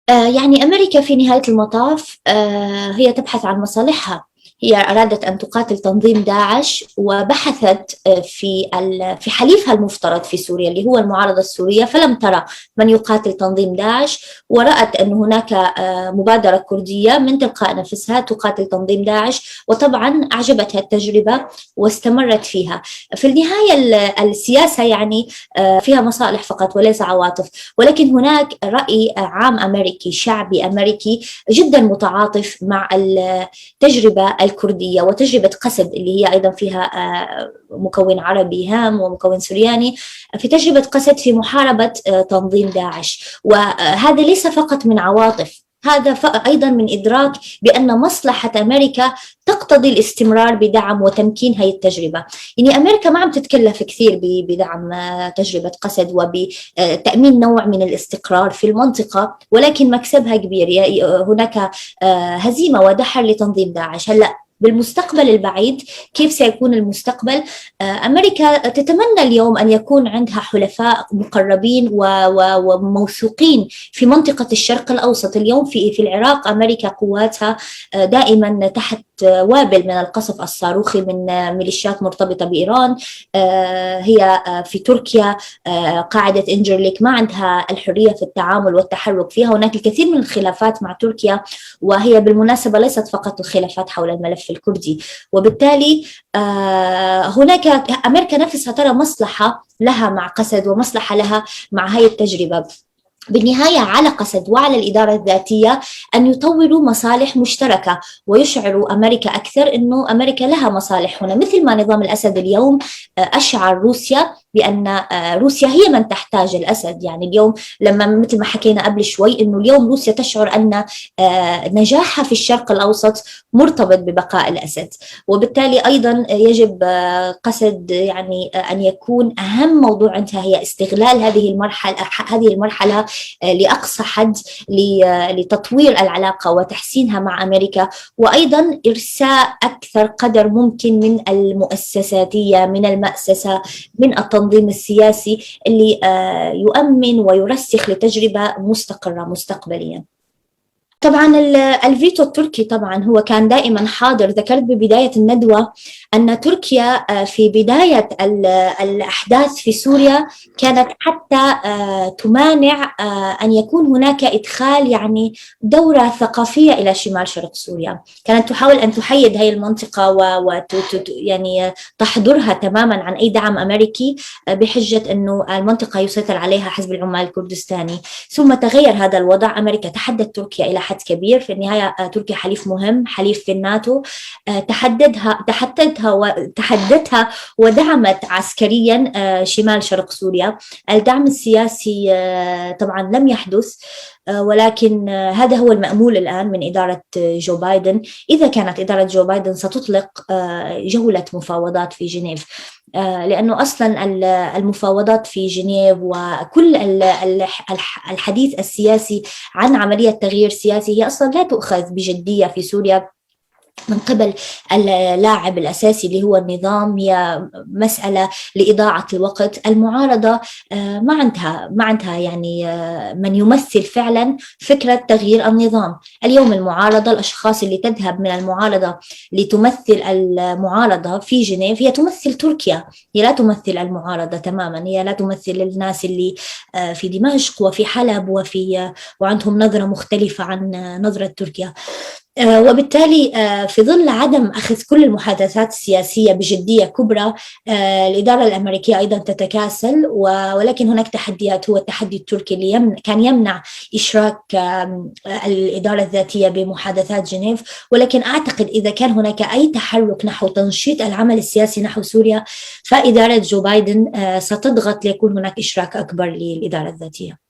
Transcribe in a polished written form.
يعني أمريكا في نهاية المطاف هي تبحث عن مصالحها. هي أرادت أن تقاتل تنظيم داعش، وبحثت في حليفها المفترض في سوريا اللي هو المعارضة السورية، فلم ترى من يقاتل تنظيم داعش، ورأت أن هناك مبادرة كردية من تلقاء نفسها تقاتل تنظيم داعش، وطبعا أعجبتها التجربة واستمرت فيها. في النهاية السياسة يعني فيها مصالح فقط وليس عواطف، ولكن هناك رأي عام أمريكي، شعبي أمريكي جدا متعاطف مع التجربة الكردية وتجربة قسد اللي هي أيضا فيها مكون عربي هام ومكون سورياني، في تجربة قسد في محاربة تنظيم داعش. وهذا ليس فقط من عواطف، هذا أيضا من إدراك بأن مصلحة أمريكا تقتضي الاستمرار بدعم وتمكين هذه التجربة. يعني أمريكا ما عم تتكلف كثير بدعم تجربة قسد وبتأمين نوع من الاستقرار في المنطقة، ولكن مكسبها كبير. هناك هزيمة ودحر لتنظيم داعش. هلأ بالمستقبل البعيد كيف سيكون المستقبل؟ أمريكا تتمنى اليوم أن يكون عندها حلفاء مقربين وموثوقين في منطقة الشرق الأوسط. اليوم في العراق أمريكا قواتها دائما تحت وابل من القصف الصاروخي من ميليشيات مرتبطة بإيران. هي في تركيا قاعدة إنجرليك ما عندها الحرية في التعامل والتحرك فيها. هناك الكثير من الخلافات مع تركيا، وهي بالمناسبة ليست فقط الخلافات حول الملف الكردي، وبالتالي هناك أمريكا نفسها ترى مصلحة لها مع قسد ومصلحة لها مع هاي التجربة. بالنهاية على قسد وعلى الإدارة الذاتية أن يطوروا مصالح مشتركة ويشعروا أمريكا أكثر أنه أمريكا لها مصالح هنا، مثل ما نظام الأسد اليوم أشعر روسيا بأن روسيا هي من تحتاج الأسد. يعني اليوم لما مثل ما حكينا قبل شوي أنه اليوم روسيا تشعر أن نجاحها في الشرق الأوسط مرتبط ببقاء الأسد، وبالتالي أيضا يجب قسد يعني أن يكون أهم موضوع عندها هي استغلال هذه المرحلة لأقصى حد لتطوير العلاقة وتحسينها مع أمريكا، وأيضا إرساء أكثر قدر ممكن من المؤسساتية، من المأسسة، من التنظيم السياسي اللي يؤمن ويرسخ لتجربة مستقرة مستقبليا. طبعا الفيتو التركي طبعا هو كان دائما حاضر. ذكرت ببداية الندوة أن تركيا في بداية الأحداث في سوريا كانت حتى تمانع أن يكون هناك إدخال يعني دورة ثقافية إلى شمال شرق سوريا. كانت تحاول أن تحيد هذه المنطقة و يعني تحضرها تماما عن أي دعم أمريكي بحجة أنه المنطقة يسيطر عليها حزب العمال الكردستاني. ثم تغير هذا الوضع، أمريكا تحدت تركيا إلى حد كبير. في النهاية تركيا حليف مهم، حليف في الناتو، تحدتها ودعمت عسكريا شمال شرق سوريا. الدعم السياسي طبعا لم يحدث، ولكن هذا هو المأمول الآن من إدارة جو بايدن، إذا كانت إدارة جو بايدن ستطلق جولة مفاوضات في جنيف، لأنه أصلا المفاوضات في جنيف وكل الحديث السياسي عن عملية تغيير سياسي هي أصلا لا تؤخذ بجدية في سوريا من قبل اللاعب الأساسي اللي هو النظام. هي مسألة لإضاعة الوقت. المعارضة ما عندها يعني من يمثل فعلا فكرة تغيير النظام. اليوم المعارضة، الأشخاص اللي تذهب من المعارضة لتمثل المعارضة في جنيف هي تمثل تركيا، هي لا تمثل المعارضة تماما، هي لا تمثل الناس اللي في دمشق وفي حلب وعندهم نظرة مختلفة عن نظرة تركيا. وبالتالي في ظل عدم أخذ كل المحادثات السياسية بجدية كبرى، الإدارة الأمريكية أيضا تتكاسل، ولكن هناك تحديات، هو التحدي التركي اللي كان يمنع إشراك الإدارة الذاتية بمحادثات جنيف. ولكن أعتقد إذا كان هناك أي تحرك نحو تنشيط العمل السياسي نحو سوريا، فإدارة جو بايدن ستضغط ليكون هناك إشراك أكبر للإدارة الذاتية.